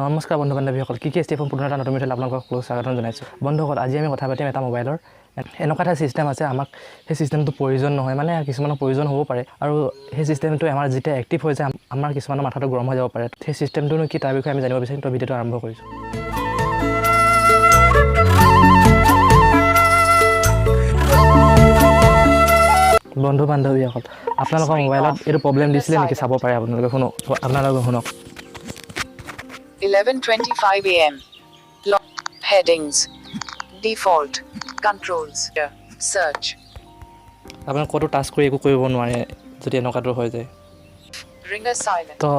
নমস্কাৰ বন্ধু বান্ধৱীসকল, কি কি এছ টি এফ পুনৰ এটা নতুন ভিডিঅ'ত আপোনালোকক সকলো স্বাগতম জনাইছোঁ। বন্ধুসকল, আজি আমি কথা পাতিম এটা মোবাইলৰ এনেকুৱা এটা ছিষ্টেম আছে, আমাক সেই ছিষ্টেমটো প্ৰয়োজন নহয়, মানে কিছুমানৰ প্ৰয়োজন হ'ব পাৰে আৰু সেই ছিষ্টেমটো আমাৰ যেতিয়া এক্টিভ হৈ যায়, আমাৰ কিছুমানৰ মাথাটো গৰম হৈ যাব পাৰে। সেই ছিষ্টেমটোনো কি, তাৰ বিষয়ে আমি জানিব বিচাৰিম। তো ভিডিঅ'টো আৰম্ভ কৰিছোঁ। বন্ধু বান্ধৱীসকল, আপোনালোকৰ মোবাইলত এইটো প্ৰব্লেম দিছিলে নেকি? চাব পাৰে আপোনালোকে। শুনক, আপোনালোকে শুনক। 11:25 a.m. Headings. Default. Controls. Search. আপোনাক ক'তো টাচ কৰি একো কৰিব নোৱাৰে যদি এনেকুৱাটো হৈ যায়। Ringer silent. তো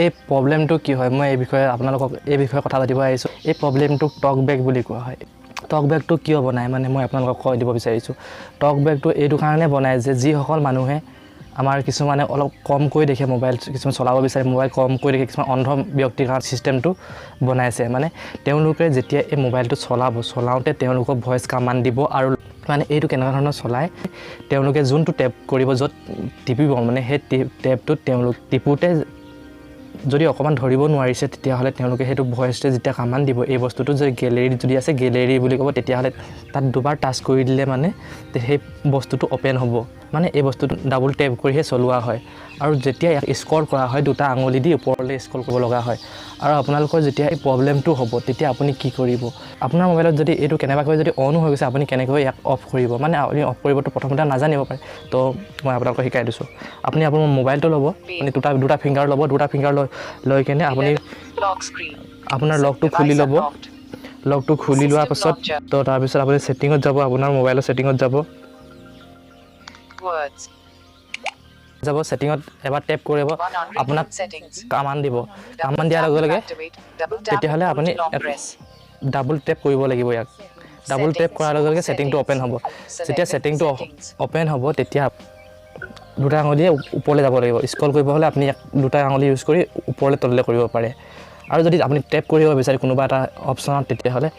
এই প্ৰব্লেমটো কি হয়, মই এই বিষয়ে আপোনালোকক এই বিষয়ে কথা পাতিব আহিছোঁ। এই প্ৰব্লেমটোক টক বেক বুলি কোৱা হয়। টক বেকটো কিয় বনায়, মানে মই আপোনালোকক কৈ দিব বিচাৰিছোঁ। টক বেকটো এইটো কাৰণে বনায় যে যিসকল মানুহে আমাৰ কিছুমানে অলপ কমকৈ দেখে মোবাইল, কিছুমান চলাব বিচাৰে মোবাইল কমকৈ দেখে, কিছুমান অন্ধ ব্যক্তিৰ কাৰণে ছিষ্টেমটো বনাইছে। মানে তেওঁলোকে যেতিয়া এই মোবাইলটো চলাব, চলাওঁতে তেওঁলোকক ভইচ কামাণ্ড দিব আৰু মানে এইটো কেনেকুৱা ধৰণৰ চলায়, তেওঁলোকে যোনটো টেপ কৰিব, য'ত টিপিব, মানে সেই টেপটোত তেওঁলোক টিপোঁতে যদি অকণমান ধৰিব নোৱাৰিছে, তেতিয়াহ'লে তেওঁলোকে সেইটো ভইচটোৱে যেতিয়া কামাণ্ড দিব, এই বস্তুটো যদি গেলেৰীত যদি আছে, গেলেৰী বুলি ক'ব, তেতিয়াহ'লে তাত দুবাৰ টাচ কৰি দিলে মানে সেই বস্তুটো অ'পেন হ'ব। মানে এই বস্তুটো ডাবুল টেপ কৰিহে চলোৱা হয় আৰু যেতিয়া ইয়াক স্ক্ৰল কৰা হয়, দুটা আঙুলি দি ওপৰলৈ স্ক্ৰল কৰিব লগা হয়। আৰু আপোনালোকৰ যেতিয়া এই প্ৰব্লেমটো হ'ব, তেতিয়া আপুনি কি কৰিব? আপোনাৰ মোবাইলত যদি এইটো কেনেবাকৈ যদি অনো হৈ গৈছে, আপুনি কেনেকৈ ইয়াক অফ কৰিব? মানে আপুনি অফ কৰিবতো প্ৰথমতে নাজানিব পাৰে, তো মই আপোনালোকক শিকাই দিছোঁ। আপুনি আপোনাৰ মোবাইলটো ল'ব, আপুনি দুটা দুটা ফিংগাৰ ল'ব, দুটা ফিংগাৰ লৈ লৈ কেনে আপুনি Lock screen. আপোনাৰ লকটো খুলি Device ল'ব। unlocked. লকটো খুলি লোৱাৰ পাছত তো তাৰপিছত আপুনি ছেটিঙত যাব, আপোনাৰ মোবাইলৰ ছেটিঙত যাব। Words. যাব, ছেটিঙত এবাৰ টেপ কৰিব। One unwritten আপোনাক settings. Command দিব। Double command দিয়াৰ tap লগে to লগে activate. Double tap তেতিয়াহ'লে and hold আপুনি to long press. Double tap কৰিব লাগিব ইয়াক। ডাবুল টেপ কৰাৰ লগে লগে ছেটিংটো অ'পেন হ'ব। যেতিয়া ছেটিংটো অ'পেন হ'ব, তেতিয়া দুটা আঙুলিয়ে ওপৰলৈ যাব লাগিব। স্ক্ৰল কৰিব হ'লে আপুনি ইয়াক দুটা আঙুলি ইউজ কৰি ওপৰলৈ তললৈ কৰিব পাৰে। আৰু যদি আপুনি টেপ কৰিব বিচাৰে কোনোবা এটা অপশ্যনত, তেতিয়াহ'লে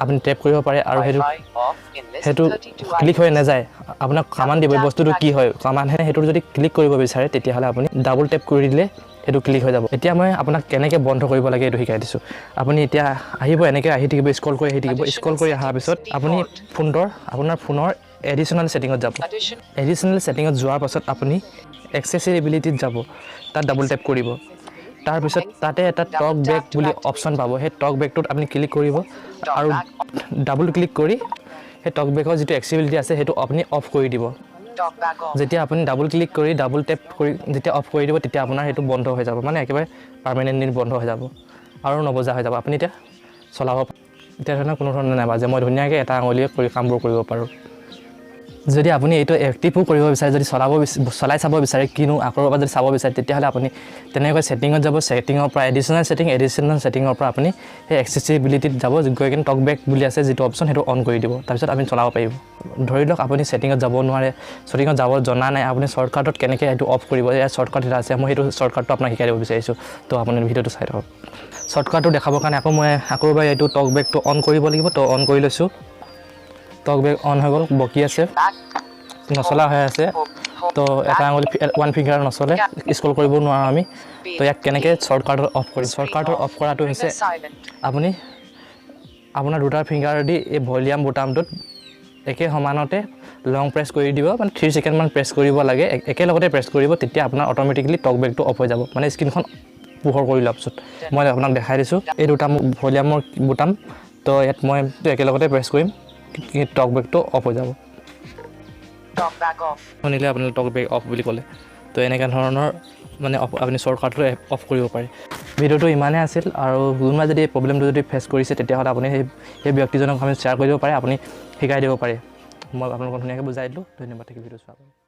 আপুনি টেপ কৰিব পাৰে আৰু সেইটো Wi-Fi off in list সেইটো 32 ক্লিক হৈ items. নাযায়। আপোনাক কামাণ্ড দিব, এই বস্তুটো কি হয় কামাণ্ডহে, সেইটো যদি ক্লিক কৰিব বিচাৰে, তেতিয়াহ'লে আপুনি ডাবুল টেপ কৰি দিলে সেইটো ক্লিক হৈ যাব। এতিয়া মই আপোনাক কেনেকৈ বন্ধ কৰিব লাগে এইটো শিকাই দিছোঁ। আপুনি এতিয়া আহিব, এনেকৈ আহি থাকিব, স্ক্ৰল কৰি আহি থাকিব। স্ক্ৰল কৰি অহাৰ পিছত আপুনি ফোনটোৰ আপোনাৰ ফোনৰ এডিশ্যনেল ছেটিঙত যাব। Addition. এডিশ্যনেল ছেটিঙত যোৱাৰ পাছত আপুনি এক্সেচিবিলিটিত যাব, তাত ডাবুল টেপ কৰিব। তাৰপিছত তাতে এটা টক বেক বুলি অপশ্যন পাব। সেই টক বেকটোত আপুনি ক্লিক কৰিব আৰু ডাবুল ক্লিক কৰি সেই টক বেকৰ যিটো এক্সেচিবিলিটি আছে, সেইটো আপুনি অফ কৰি দিব। Talk back off. যেতিয়া আপুনি ডাবুল ক্লিক কৰি ডাবুল টেপ কৰি যেতিয়া অফ কৰি দিব, তেতিয়া আপোনাৰ সেইটো বন্ধ হৈ যাব, মানে একেবাৰে পাৰ্মানেণ্টলি বন্ধ হৈ যাব আৰু নবজা হৈ যাব। আপুনি এতিয়া চলাব, এতিয়া ধৰণৰ কোনো ধৰণৰ নাবাজে। মই ধুনীয়াকৈ এটা আঙুলিয়ে কৰি কামবোৰ কৰিব পাৰোঁ। যদি আপুনি এইটো এক্টিভো কৰিব বিচাৰে, যদি চলাই চাব বিচাৰে, কিনো আকৌ এবাৰ যদি চাব বিচাৰে, তেতিয়াহ'লে আপুনি তেনেকৈ ছেটিঙত যাব। ছেটিঙৰ পৰা এডিশ্যনেল ছেটিং, এডিশ্যনেল ছেটিঙৰ পৰা আপুনি সেই এক্সেচিবিলিটিত যাব, গৈ কিনে টক বেক বুলি আছে যিটো অপশ্যন, সেইটো অন কৰি দিব। তাৰপিছত আপুনি চলাব পাৰিব। ধৰি লওক আপুনি ছেটিঙত যাব নোৱাৰে, ছেটিঙত যাব জনা নাই, আপুনি শ্বৰ্টকাটত কেনেকৈ এইটো অফ কৰিব, ইয়াৰ শ্বৰ্টকাট এটা আছে। মই সেইটো শ্বৰ্টকাটটো আপোনাক শিকাই দিব বিচাৰিছোঁ। তো আপুনি ভিডিঅ'টো চাই থাকক। শ্বৰ্টকাটটো দেখাবৰ কাৰণে আকৌ মই আকৌ এবাৰ এইটো টক বেকটো অন কৰিব লাগিব। তো অন কৰি লৈছোঁ। টক বেক অন হৈ গ'ল, বকি আছে। Back. নচলা হৈ আছে। Home. Home. তো এটা আঙুলি, ওৱান ফিংগাৰ নচলে, স্ক্ৰল কৰিব নোৱাৰোঁ আমি। তো ইয়াক কেনেকৈ শ্বৰ্টকাটত অফ কৰিম? শ্বৰ্টকাটত অফ কৰাটো হৈছে Ringer silent. আপুনি আপোনাৰ দুটা ফিংগাৰ দি এই ভলিউম বুটামটোত একে সমানতে লং প্ৰেছ কৰি দিব, মানে 3 ছেকেণ্ডমান প্ৰেছ কৰিব লাগে। একেলগতে প্ৰেছ কৰিব, তেতিয়া আপোনাৰ অট'মেটিকেলি টক বেকটো অফ হৈ যাব, মানে স্ক্ৰীণখন পোহৰ কৰি লোৱাৰ পিছত। মই আপোনাক দেখাই দিছোঁ। এই দুটা ভলিউমৰ বুটাম, তো ইয়াত মই একেলগতে প্ৰেছ কৰিম, টক বেকটো অফ হৈ যাব। Talk back off. শুনিলে আপুনি টক বেক অফ বুলি ক'লে। তো এনেকুৱা ধৰণৰ মানে অফ আপুনি শ্বৰ্টকাটটো অফ কৰিব পাৰে। ভিডিঅ'টো ইমানেই আছিল। আৰু কোনোবাই যদি এই প্ৰব্লেমটো যদি ফেচ কৰিছে, তেতিয়াহ'লে আপুনি সেই সেই ব্যক্তিজনক আমি শ্বেয়াৰ কৰি দিব পাৰে, আপুনি শিকাই দিব পাৰে। মই আপোনালোকক ধুনীয়াকৈ বুজাই দিলোঁ। ধন্যবাদ থাকিল ভিডিঅ' চোৱাৰ বাবে।